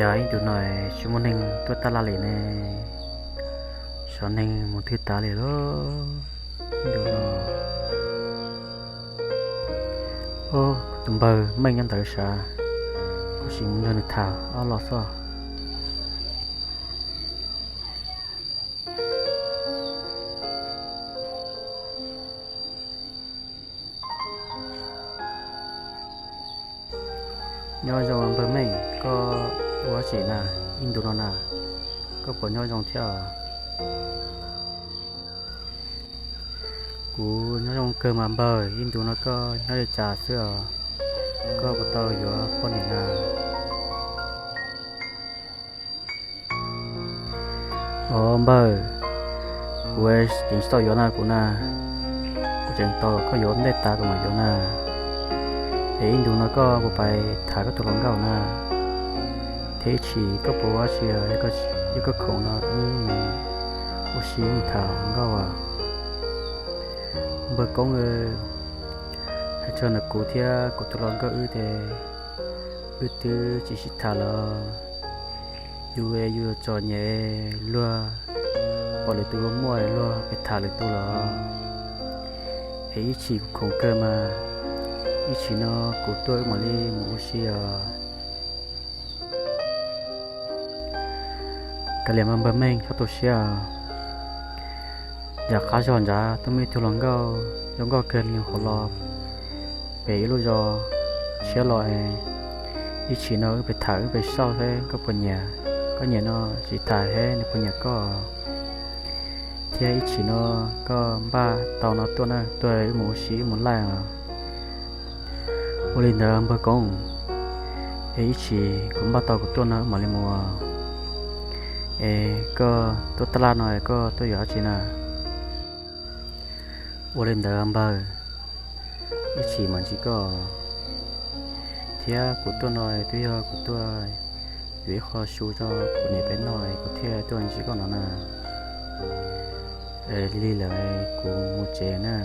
Yog ib ntus no tsis muaj neeg tuaj taj laj li ne, xyov neeg mus twg tas li lauj. Ib ntus no, tus npawg Meej nyob ntawd sav, kuv sim mus nrog nws tham ob lo xwb. Nyob zoo npawg Meej, koj ua dab tsi na, ib ntus no na, koj puas nyob zoo thiab? Kuv nyob zoo kawg mas npawg, ib ntus no koj nyob li cas xwb os? Koj puas tau yuav poj niam na? Os npawg, kuv tseem tsis tau yuav na kuv na, kuv tseem tos koj yuav ntej tas kuv mam yuav na. Es ib ntus no koj puas pais tham koj tus hluas nkauj na? Thiab ib chim koj puas ua dab tsi, yog koj khoom no wb mus ua si mus tham hluas nkauj as. Npawg Koob, hais txog ntawm kuv thiab kuv tus hluas nkauj wb ces wb twb tsis sib tham los, yus yus txom nyem, luag pom lwm tus muaj luag pes tham lwm tus los, es ib chim kuv khoom kawg mas, ib chim no kuv tuaj wb mam li mus ua si os. Kav liam mas npawg Meej, txhob tu siab. Yav qab zog ntshav twb muaj ib tug hluas nkauj zoo nkauj kawg li hauv los pem ib lub zos tshiab los es, ib chim no wb pes tham wb pes xauj seb koj puas nyiam, koj nyiam no tsis tham seb nws puas nyiam koj. Thiab ib chim no koj npaj tau no tuaj na, tuaj wb mus ua si wb mus laij os. Ua li ntawd npawg Koob, es ib chim kuv npaj tau kuv tuaj no wb mam li mus. Es koj tuaj taj laj no es koj tuaj yuav dab tsi na? Ua li ntawd npawg, ib chim mam ntsib koj. Thiab kuv tuaj no twb yog kuv tuaj yuav ib qho su rau kuv niam peb noj es kuv thiaj tuaj ntsib koj no na. Lig lawm kuv mus tsev na.